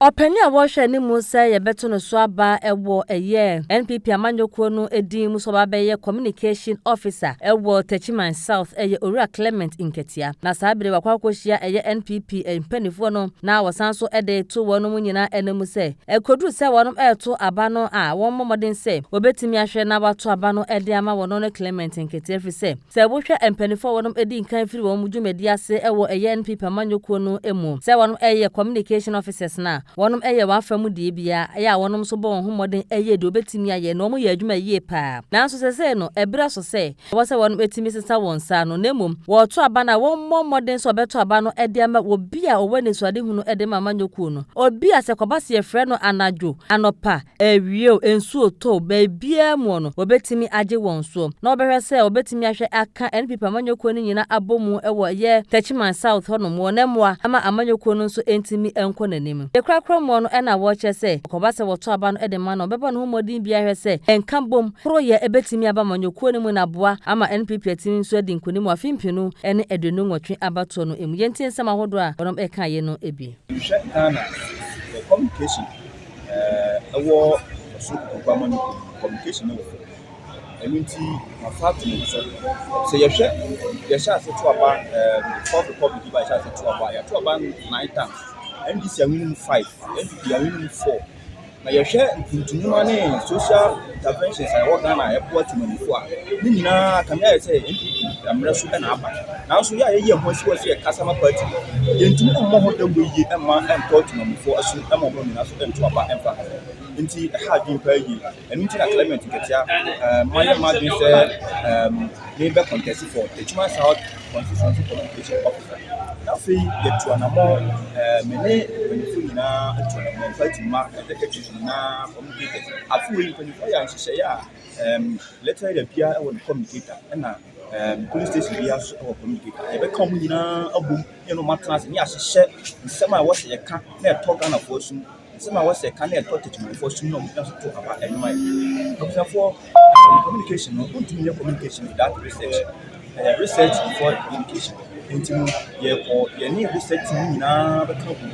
Ɔpanin a wɔrehwɛ anim sɛ yɛbɛto no so aba wɔ ɛyɛ NPP amanyɔkuo no din mu sɛ ɔba abɛyɛ Communication Officer wɔ Techiman South yɛ Owura Clement Nketia. Na saa bere wakɔ akɔhyia ɛyɛ NPP mpanimfoɔ no na wɔsan so de to wɔn nyinaa anim sɛ ɛkɔduru sɛ wɔn reto aba no a, wɔmmɔ mmɔden sɛ wɔbɛtumi ahwɛ na wɔato aba no de ama wɔn ne Clement Nketia, ɛfiri sɛ wohwɛ mpanimfoɔ a wɔn di nkan firi wɔn dwumadi ase wɔ ɛyɛ NPP amanyɔkuo no mu sɛ wɔn yɛ communication officers no a, wɔn yɛ wɔn afa mu deɛ biara ɛyɛ a wɔn nso bɔ wɔn ho mmɔden ɛyɛ deɛ wɔbɛtumi ayɛ na wɔn yɛ adwuma yie paa. Nanso sɛsɛ no ɛberɛ so sɛ ɛwɔ sɛ wɔn bɛtumi sesa wɔn nsa no, na mmom wɔreto aba no a, wɔmmɔ mmɔden sɛ wɔbɛto aba no de ama obi a ɔwɔ anisoadehunu de ma amanyɔkuo no, obi a sɛ kɔba sɛ yɛfrɛ no anadwo, anɔpa, awie o, nsuo tɔ baabiara mu no, wɔbɛtumi agye wɔn soɔ na wɔbɛhwɛ sɛ wɔbɛtumi ahwɛ aka NPP amanyɔkuo no nyinaa abɔ mu wɔ ɛyɛ Techiman South hɔnom wɔ ne mmoa ama amanyɔkuo no nso ntumi nkɔ n'anim. Yɛkorakora mu no ɛna wɔkyerɛ sɛ kɔba sɛ wɔto aba no de ma no, ɔbɛbɔ ne ho mmɔden biara hwɛ sɛ ɛnka bom koroyɛ ɛbɛtumi aba amanyɔkuo no mu na aboa ama NPP atumi nso adi nkonim wɔ afe 2028 abatoɔ no mu. Yɛntie nsɛm ahodoɔ a wɔnom ɛkaeɛ no bi. Hwɛ, Ghana yɛ communication ɛwɔ ɔsoro Kotoko amanyɔkuo communication no wɔ fam. Ɛno nti mafa ato me so sɛ yɛhwɛ yɛhyɛ ase to aba Fourth Republic ba, yɛhyɛ ase to aba, yɛato aba nine times. NDC awin mu five, NPP awin mu four. Na yɛhwɛ nkuntumnwuma ne social interventions a ɛwɔ Ghana a ɛboa temamufoɔ a, ne nyinaa kame ayɛ sɛ NPP mmerɛ so ɛna aba. Nanso yɛ a yɛyi ɛho asi hɔ sɛ yɛkasa ma party, yɛntumi mmɔ ho dawuro yie ɛmma ɛntɔ temamufoɔ so ɛma ɔmo nyinaa so ɛnto aba ɛmfa ho. Nti ɛha adwene paa yie. Ɛno nti na Clement Nketia mayɛ m'adwene sɛ mebɛ contest for Techiman South Constituency Communication Officer. Na afei yɛtu anammɔn, me ne mpanyinfoɔ nyinaa atu anammɔn, party mma, executives nyinaa, communicators. Afei wei mpanyinfoɔ yɛ nhyehyɛeɛ a electoral area biara wɔ ne communicator, ɛna police station biara nso wɔ communicator. Yɛbɛka wɔn nyinaa abom ne yɛn atena ase ne yɛahyehyɛ nsɛm a ɛwɔ sɛ yɛka na ɛtɔ Ghanafoɔ so, nsɛm a ɛwɔ sɛ yɛka na ɛtɔ Techimanfoɔ so, na wɔn nso to aba ɛnwoma yɛ. Abusuafoɔ, communication no, wontumi nyɛ communication without research. Ɛyɛ research before communication. Nti no yɛkɔ yɛne research team nyinaa bɛka bom.